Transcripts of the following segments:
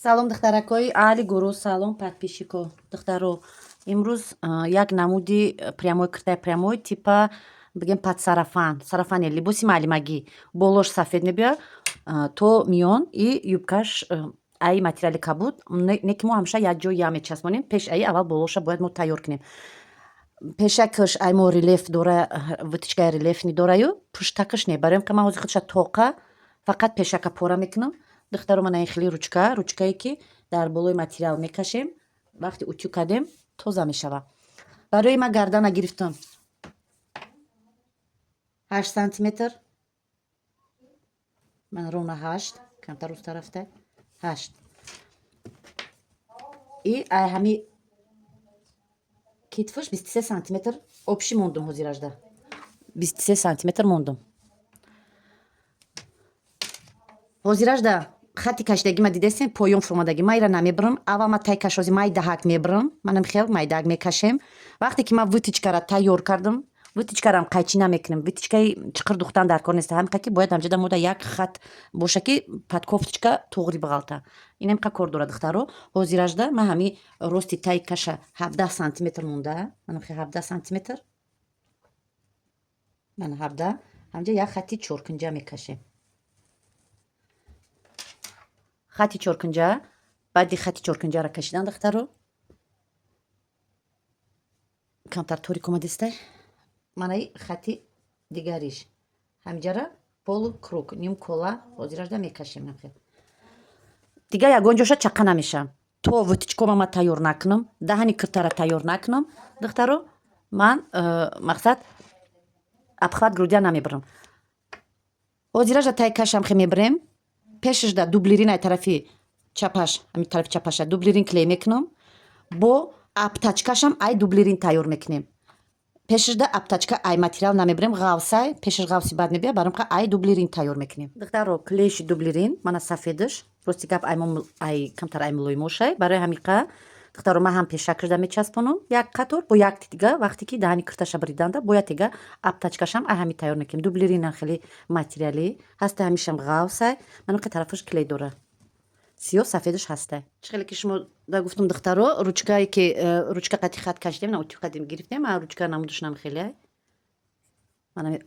Салом, духтаракҳои аҳли гурӯҳ, салом, подписчико. Духтаро, имрӯз як намуди прямой киртаи прямой, типа бигем под сарафан, сарафан не, либоси маълимагӣ. Болош сафед мебиёяд то миён и юбкаш ай материали кабуд. Не ки мо ҳамеша як ҷой я мечаспонем. Пеш аи аввал болоша бояд мо тайёр кунем. Пешакаш ай мо релеф дора, вытачкаи релефни дораю, пуштакаш не. Барои ин ман ҳозир худша тоқа фақат пешака пора мекунам. Духтаро, мана ин хеле ручка, ручкае ки дар болои материал мекашем, вақте утюг кардем, тоза мешавад. Барои ман гардана гирифтам 8 сантиметр, ман ровно 8, камтар уста рафта, 8. И ай ҳами китфаш 23 сантиметр общий мондум. Ҳозиражда 23 сантиметр мондум. Ҳозиражда хати кашидагӣ ма дидесем, поён фуромадагӣ. Ма ира намебирам. Аввал ма тай кашози майдаҳак мебирам. Манам хел майдаҳак мекашем. Вақте ки ман вытачкара тайёр кардам, вытачкарам қайчӣ намекунем, вытачкаи чиқир духтан дар кор нест. Ҳамиқа ки бояд ҳамҷода мода як хат боша, ки под кофточка туғри бағалта. Ин ҳамиқа кор дорад, духтаро. Ҳозиражда ман ҳами рости тай каша 17 сантиметр монда, манам хел 17 сантиметр, ман 17, ҳамҷа як хати чоркунҷа мекашем. Хати чоркунҷа, баъди хати чоркунҷаро кашидан, духтаро, камтар торик омадистай, манаи хати дигариш ҳамҷара полукруг, нимкола ҳозиражда мекашем. Нахел дигар ягон ҷоша чақа намешавам, то вытачкома ма тайёр накунам, даҳани киртара тайёр накунам. Духтаро, ман мақсад обхват грудя намебарам. Ҳозиражда тай кашам хе мебарем. Пешашда дублерин, ай тарафи чапаш, ҳами тарафи чапаша дублерин клей мекунам, бо обтачкашам ай дублерин тайёр мекунем. Пешашда обтачка ай материал намебарем, ғавсай пешаш ғавси бад мебиёд, баром ка ай дублерин тайёр мекунем. Духтаро, клейши дублерин мана сафедаш, рости гап, ай мо ай камтар ай мулоимошай. Барои ҳамиқа, духтаро, ман ҳам пешакашда мечаспонам як қатор бо як дига. Вақте ки даҳани кирташа бриданда, бояд дига обтачкашам ай ҳами тайёр мекунем. Дублерина хеле материалӣ ҳаста, ҳамишам ғавсай, манақа тарафаш клей дора, сиёҳ сафедаш ҳаста. Чӣ хеле ки шумо да гуфтум, духтаро, ручкае ки ручка қати хат кашидем, на утюг кардем, гирифтем, а ручка намудаш нам хеле, мана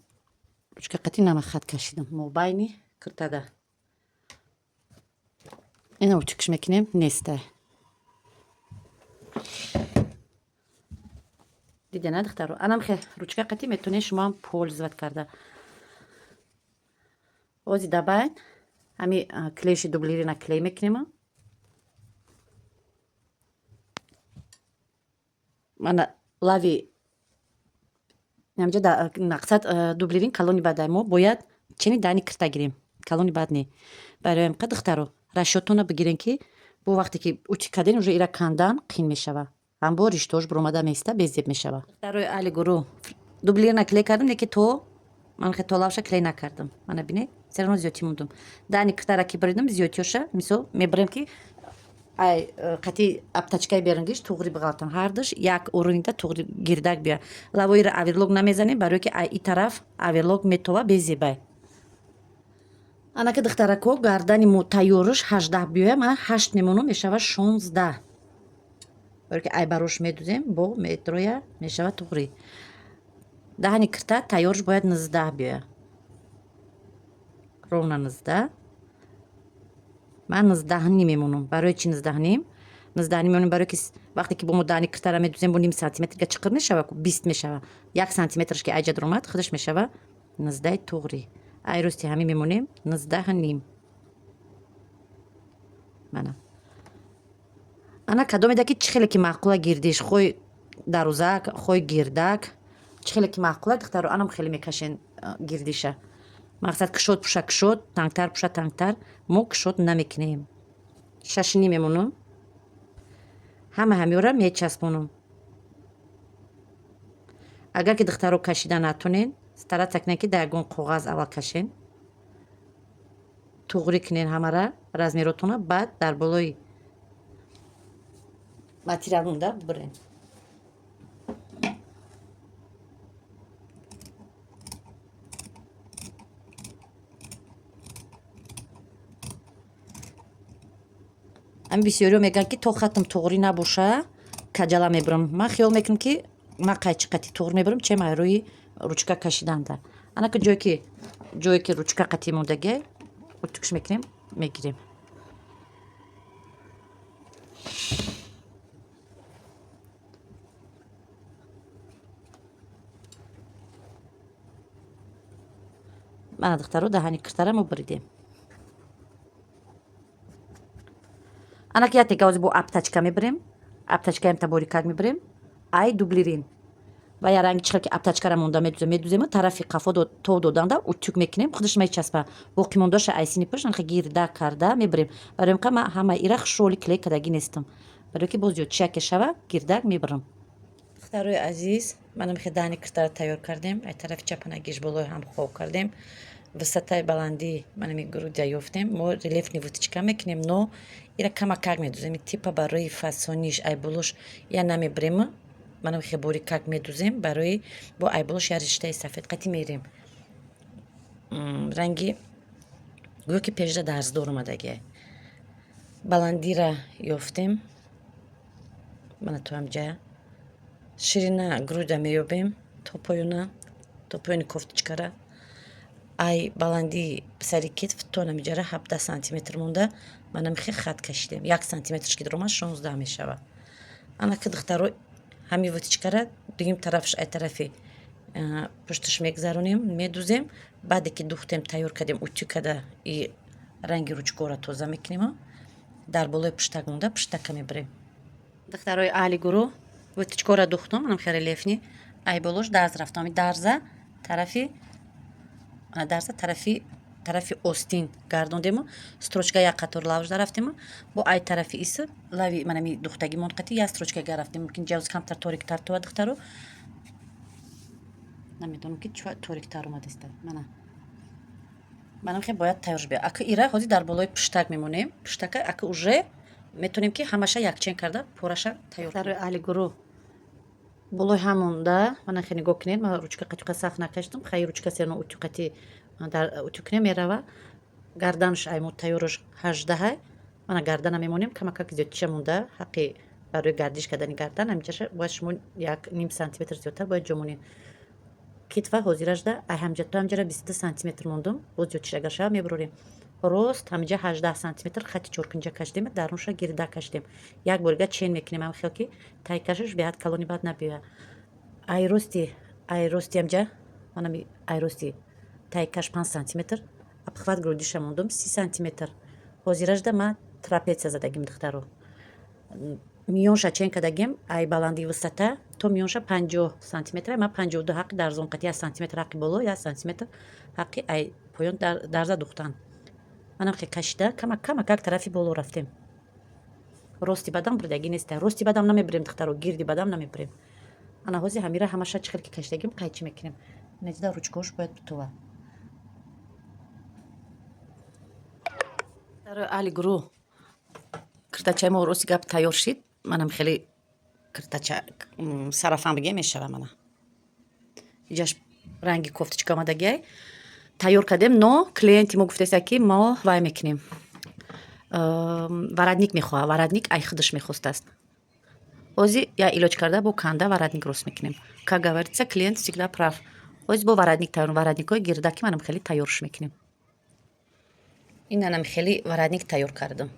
ручка қати нама хат кашидам мобайни киртада. Ина утюгш мекунем, нестай. Диде на, духтаро? Анам хе ручка қати метавонед шумоам пользовать карда. Ози дабайн ҳами клейши дублерина клей мекунем. Мана лави ҳамҷа мақсад дублерин калони бадай, мо бояд чени дани кирта гирем, калони бад не. Барои ҳамқа, духтаро, расчётона бигирем, ки бо вақте ки утюг кардем, уже ира кандан қин мешава, ҳам бо риштош буромада меиста, безеб мешава. Духтарои аҳли гурӯҳ, дублерина клей кардам, леки то ман хе то лавша клей накардам. Мана бинед, всё равно зиёдтӣ мондум. Дани киртара ки бридам, зиёдтиёша мисол мебарем, ки ай қати обтачкаи берингиш туғри биғалтам, ҳардуш як уровеньда туғри гирдак бия. Лавоира оверлок намезанем, барое ки ай и тараф оверлок метова, безебай. Анака, духтарако, гардани мо тайёрш 18 биёя, ман 8 мемонам, мешава 16, барое ки ай барош медузем, бо метроя мешава туғри. Даҳани кирта тайёрш бояд 19 биёя, ровно 19. Ман 19 ним мемонам. Барои чи 19 ним? 19 ним мемонам, барое ки вақте ки бо мо даҳани киртара медузем, бо ним сантиметрга чиқир мешава, 20 мешава. 1 сантиметрш ки айҷа даромад, худаш мешава 19 туғри. Ай рости ҳамин мемонем 19 ним. Мана ана кадомеда ки чӣ хеле ки маъқула гирдиш, хой дарузак, хой гирдак, чӣ хеле ки маъқула, духтаро, анам хеле мекашен гирдиша. Мақсад, кушод пуша кушод, тангтар пуша тангтар. Мо кушод намекунем, 6 ним мемонам. Ҳама ҳамёра мечаспонам. Агар ки, духтаро, кашида натонен, стараться кунед, ки дар ягон коғаз аввал кашен, туғрӣ кунен ҳамара размеротона, баъд дар болои материал монда бибирен. Ҳамин бисёриҳо мегӯянд, ки то хатм туғрӣ набоша, каҷала мебурам. Ман хиёл мекунам, ки ман қайчи қатӣ туғри мебурам, чем ай рӯи ручка кашиданда. Анака ҷое ки ручка қатӣ мондагиай, утюг ш мекунем, мегирем. Мана, духтаро, даҳани киртара мо буридем. Анаки яктега ҳозир бо обтачка мебирем. Обтачкаям таборикак мебирем, ай дублерин ва я ранги чихел ки обтачкара монда медузем, медузему, тарафи қафо то доданда утюг мекунем, худаш мечаспа. Боқимондаша айсини пушт анха гирда карда мебирем. Барои ка ман ҳама ира хушроли клей кардагӣ нестам, барое ки боз зиёд чияке шава, гирдак мебирам. Духтарои азиз, манам хе даҳани киртара тайёр кардем. Ай тарафи чапанагиш болои ҳам хоб кардем. Высотаи баландии манами грудя ёфтем. Мо рельефный вытачка мекунем, но ира камакак медузем, типа барои фасониш. Ай болош я намебирем, манам хе борикак медузем. Барои бо ай болош я риштаи сафед қати мерем. Ранги гӯё ки пежда дарздор омадагиай. Баландира ёфтем, мана то ҳамҷая. Ширина грудя меёбем то поёна, то поёни кофточкара. Ай баландии сари китф то намиҷара 17 сантиметр монда, манам хе хат кашидем. 1 сантиметрш ки даромад, 16 мешавад. Анаки, духтаро, ҳами вытачкара дуюм тарафш ай тарафи пушташ мегзаронем, медузем. Баъде ки духтем, тайёр кардем, утюг када и ранги ручкора тоза мекунем, дар болои пуштак монда, пуштака мебарем. Духтарои аҳли гурӯҳ, вытачкора духтум, анам хе рельефный. Ай болош дарз рафтам. Дарза тарафи, дарза тарафи остин гардондему, строчка як қатор лавжда рафтему, бо ай тарафи иса лави манами духтагимон қати як строчка га рафтем. Мумкин ҷавз камтар ториктар това, духтаро, намедонам, ки чо ториктар омадаста. Мана, манам хе бояд тайёр биё. Ака ира ҳозир дар болои пуштак мемонем. Пуштака ака уже метавонем, ки ҳамаша якчен карда, пораша тайёр. Духтарои аҳли гурӯҳ, болои ҳамонда мана хе нигоҳ кунед. Ман ручка қатиқа сахт накаштам, хай, ручка серно утюг қати дар утюг кунем, мерава. Гарданаш ай мо тайёраш 18-ай. Мана, гардана мемонем, камакак зиёдтиша монда, ҳаққи барои гардиш кардани гардан ҳаминҷаша бояд шумо 1,5 сантиметр зиёдтар бояд ҷо монед. Китфа ҳозиражда ай ҳамҷа то ҳамҷара 22 сантиметр мондум, боз зиёдтиш агар шава, мебурорем. Рост ҳаминҷа 18 сантиметр хати чоркунҷа кашидем, дарунша гирда кашидем. Як борига чен мекунем, ҳам хел ки тайкашаш беҳад калони бад набиёяд. Ай рости ҳамҷа, манами ай рости тайкаш 5 сантиметр, обхват грудиша мондум 30 сантиметр. Ҳозиражда ма трапеция задагим, духтаро. Миёнша чен кардагим, ай баландии высота то миёнша 50 сантиметр, ма 52 ҳаққи дарзон қати, 1 сантиметр ҳаққи боло, 1 сантиметр ҳаққи ай поён дарза духтан. Манам хе кашида, камакак тарафи боло рафтем. Рости бадам бурдагӣ неста, рости бадам намебирем, духтаро, гирди бадам намебирем. Ана ҳозир ҳамира ҳамаша чӣ хел ки кашидагим, қайчӣ мекунем. Неҷида ручкош бояд битова. Духтарои аҳли гурӯҳ, киртачаи мо, рости гап, тайёр шид. Манам хеле киртача сарафан бигем мешава. Мана, иҷаш ранги кофточка омадагиай, тайёр кардем, но клиенти мо гуфтеста, ки мо вай мекунем, воротник мехоҳад, воротник ай худаш мехостааст. Ҳозир як илоҷ карда, бо канда воротник рост мекунем. Как говорится, клиент всегда прав. Ҳозир бо воротник тайёр, воротникҳои гирдаки манам хеле тайёрш мекунем. Инанам хеле воротник тайёр кардам.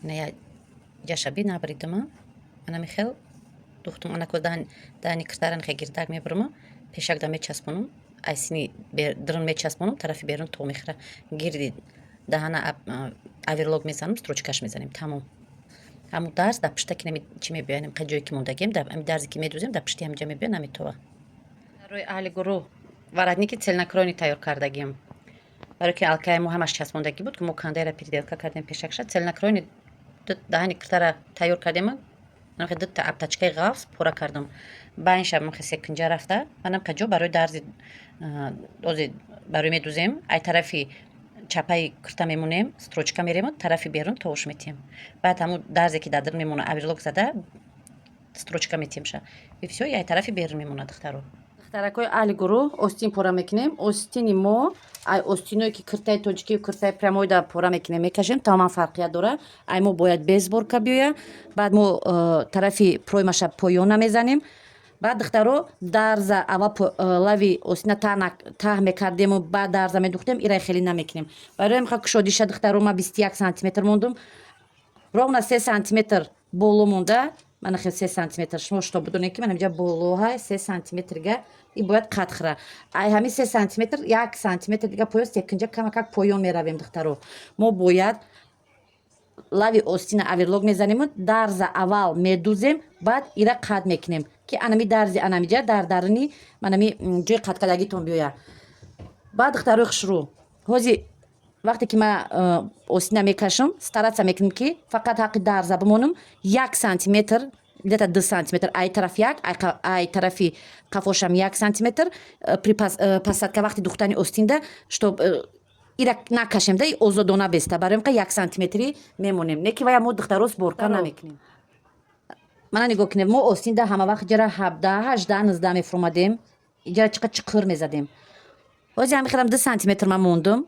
Ина я ҷашаби набридама, манами хел духтум. Анако даҳани киртаран хе гирдак мебурама, пешакда мечаспонам, айсини дрон мечаспонам, тарафи берун то мехӯра. Гирди даҳана оверлок мезанам, строчкаш мезанем, тамом. Ҳамун дарз дар пуштаки нами чӣ мебиёяд, қа ҷое ки мондагем, ами дарзе ки медузем, дар пушти ҳаминҷа мебиёяд, наметова. Барои аҳли гурӯҳ воротники цельнокроенный тайёр кардагим, барои ки алкаи мо ҳамаш часпондагӣ буд, ки мо кандаера переделка кардем. Пешакша цельнокроенный даҳани киртара тайёр кардем. Дута обтачкаи ғафз пора кардам, байнша махе секунҷа рафта, манам қа ҷо барои дарзи ози барои медузем. Ай тарафи чапаи кирта мемонем, строчка мерем, тарафи берун товуш метиҳем. Баъд ҳамун дарзе ки дар дар мемона, оверлок зада, строчка метиҳемша, и всё, ай тарафи берун мемонад. Духтаро, духтаракҳои аҳли гурӯҳ, остин пора мекунем. Остини мо Ай остиное, ки киртаи тоҷикию киртаи прямой да пора мекунем, мекашем, тамоман фарқият дора. Ай мо бояд без сборка биёя. Баъд мо тарафи пройма ша поён намезанем. Баъд, духтаро, дарза аввал лави остина таҳ мекардему, баъд дарза медухтем. Ирай хеле намекунем. Барои ҳамин кушодиша, духтаро, ма 21 сантиметр мондум, ровно 3 сантиметр боло монда. Мана хел 3 сантиметр. Шумо что бидонед, ки ман ҳаминҷа болоҳай 3 сантиметрга и бояд қад хӯра. Ай ҳамин 3 сантиметр 1 сантиметр дига поён, секинҷа камакак поён меравем. Духтаро, мо бояд лави остина оверлок мезанему, дарза аввал медузем, баъд ира қад мекунем, ки анами дарзи анамиҷа дар даруни манами ҷои қадкардагитон биёя. Баъд, духтарои хушрӯ, ҳози вақте ки ман остина мекашам, стараться мекунем, ки фақат ҳаққи дарза бимонам 1 сантиметр, где-то 2 сантиметр ай тараф як, ай тарафи қафошам 1 сантиметр при посадка, вақти духтани остинда, чтоб ира накашем да, озодона беста. Барои ҳамин 1 сантиметрӣ мемонем. Не ки вая мо, духтаро, сборка намекунем. Мана нигоҳ кунед, мо остинда ҳама вақт ҷара 17, 18, 19 мефуромадем, иҷара чиқа чиқир мезадем. Ҳозир ҳами хелам 2 сантиметр ман мондум.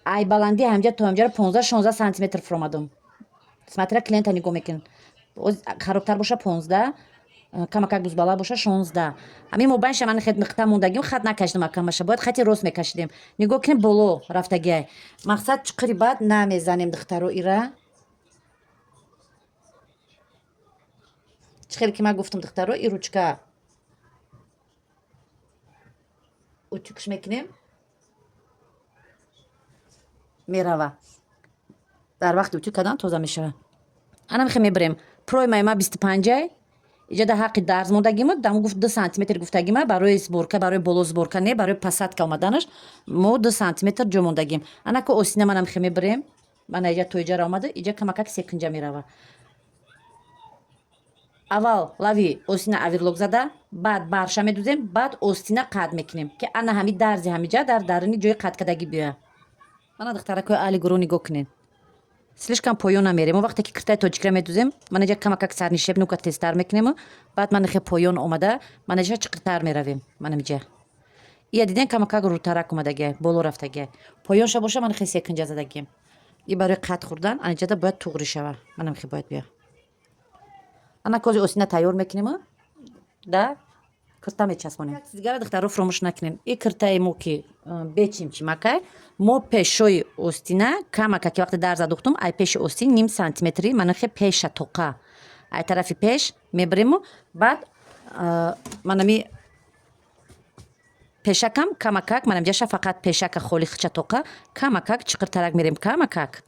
Ай баландӣ ҳамҷа то ҳамҷара 15, 16 сантиметр фуромадум. Смотря клиента нигоҳ мекунем. Харобтар боша 15, камакак бузбала боша 16. Ҳамин мобайнша ман хет нуқта мондагим, хат накашидам. Акамаша бояд хати рост мекашидем. Нигоҳ кунем, боло рафтагиай. Мақсад, чиқири баъд намезанем, духтаро. Ира чӣ хеле ки ман гуфтам, духтаро, и ручка утюг ш мекунем, мерава. Дар вақти утюг кардан тоза мешава. Ана мехе мебарем. Пройма и ма 25-ай. Иҷода ҳаққи дарз мондагима дам гуфт 2 сантиметр гуфтагима барои сборка, барои боло сборка не, барои посадка омаданаш мо 2 сантиметр ҷо мондагим. Анако остина манам хе мебарем. Мана иҷа то иҷара омада, иҷа камакак секинҷа мерава. Аввал лави остина оверлок зада, баъд барша медузем, баъд остина қад мекунем, ки ана ҳами дарзи ҳамиҷа дар даруни ҷои қадкардагӣ биёя. Мана, духтаракои аҳли гурӯҳ, нигоҳ кунед, слишком поён намерем. Мо вақте ки киртаи тоҷикра медузем, мана иҷа камакак сарнишеб нука тезтар мекунему, баъд мана хе поён омада, мана иҷа чиқиртар меравем. Мана иҷа ия дидем, камакак рӯтарак омадагия, боло рафтагия. Поёнша боша, мана хе секинҷа задагием. И барои қад хӯрдан аниҷада бояд туғри шава. Мана хе бояд бия. Ана кози остина тайёр мекунему да кирта мечаспонем. Дигара, духтаро, фуромӯш накунем, и киртаи мо ки бечимчимакай, мо пешои остина камака, ки вақте дарза духтум, ай пеши остин ним сантиметри манахе пеша тоқа ай тарафи пеш мебарему. Баъд манами пешакам камакак манамҷаша фақат пешака холи хича тоқа камакак чиқиртарак мерем камакак.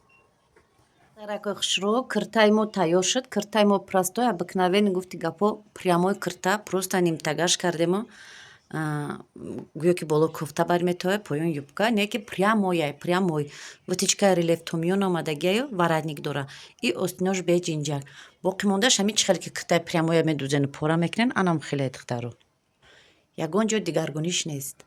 Ракои хушрӯ, киртаи мо тайёр шуд. Киртаи мо простой, обыкновенный, гуфти гапо, прямой кирта, просто нимтагаш кардему. Гӯё ки боло кофта барметояд, поён юбка, не ки прямой яй, прямой. Вытачка релеф то миён омадагиаю, воротник дора. И остинош беҷинҷак. Боқӣ мондааш ҳамин чӣ хеле ки киртаи прямой я медузену пора мекунен, анам хеле, духтаро. Ягон ҷо дигаргуниш нест.